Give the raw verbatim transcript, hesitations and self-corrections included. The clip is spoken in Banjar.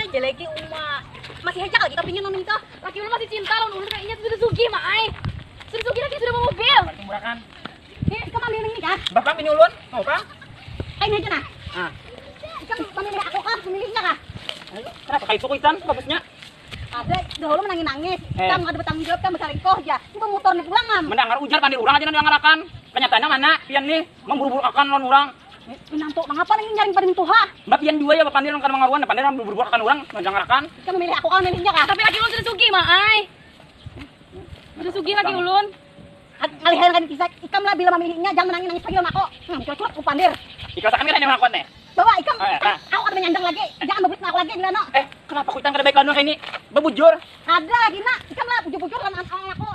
Jeleki uma. Masih haja lagi tapi nyenun itu. Laki ulun masih cinta lawan ulun kayaknya sudah sugih mah ai. Sudah sugih lagi sudah bawa mobil. Murah kan? Eh, kamu ambil ini kah? Bapak bini ulun, mau apa? Kayak ini aja nah. Ah. Kamu memilih aku kah? Memilihnya kah? Kenapa kayak suku ikan bagusnya? Ada dahulu menangis nangis. Eh. Kamu ada bertanggung jawab kamu selingkuh aja. Itu motornya pulang mam. Mendengar ujar pandir orang aja nang dengarakan. Kenyataannya mana? Pian nih memburu-buru akan lawan orang. Pinantu, mangapa nang nyaring paling tuha? Mbak pian dua ya, Bapak Pandir nang kada mangaruan, Bapak Pandir nang bubur akan urang, nang jangarakan. Ikam memilih aku, kau memilihnya kah? Tapi laki ulun sudah sugih, Mak ai. Sudah sugih laki ulun. Ngalihan kan kisah, ikam lah bila memilihnya jangan menangis nangis lagi lawan aku. Hmm, curat-curat ku Pandir. Ikam sakan kada ada mangakuan nih. Bawa ikam, ah, ah. Aku kada menyandang lagi, jangan bebulik aku lagi bila no. Eh, kenapa kuitan kada baik lawan kayak ini? Bebujur. Kada lagi nak, ikam lah bujur-bujur lawan aku.